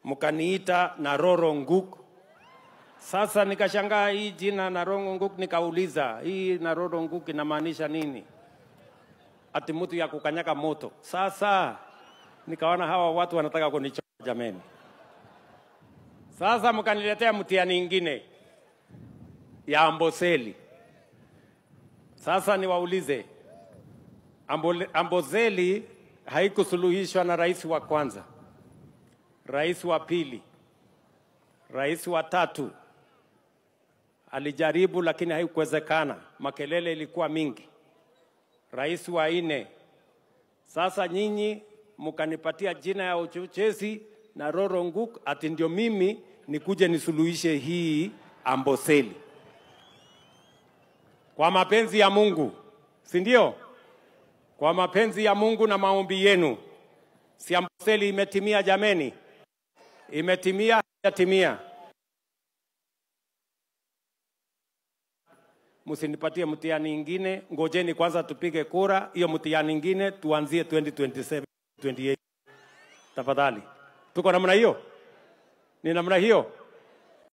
Mkaniita Naroro Nguk. Sasa nikashangaa hii jina Naroro Nguk, nikauliza hii Naroro Nguk inamaanisha nini? Ati mtu ya kukanyaka moto. Sasa nikaona hawa watu wanataka kunichoma jameni. Sasa mkaniletea mtihani ingine ya Amboseli. Sasa niwaulize, Amboseli haikusuluhishwa na rais wa kwanza, rais wa pili, rais wa tatu alijaribu lakini haikuwezekana, makelele ilikuwa mingi. Rais wa nne. Sasa nyinyi mkanipatia jina ya uchochezi Naroro Nguk ati ndio mimi nikuje nisuluhishe hii Amboseli. Kwa mapenzi ya Mungu, si ndio? Kwa mapenzi ya Mungu na maombi yenu, si Amboseli imetimia jameni? Imetimia, haijatimia? Msinipatie mtihani ingine, ngojeni kwanza tupige kura, hiyo mtihani ingine tuanzie 2027, 28. Tafadhali. Tuko namna hiyo? Ni namna hiyo?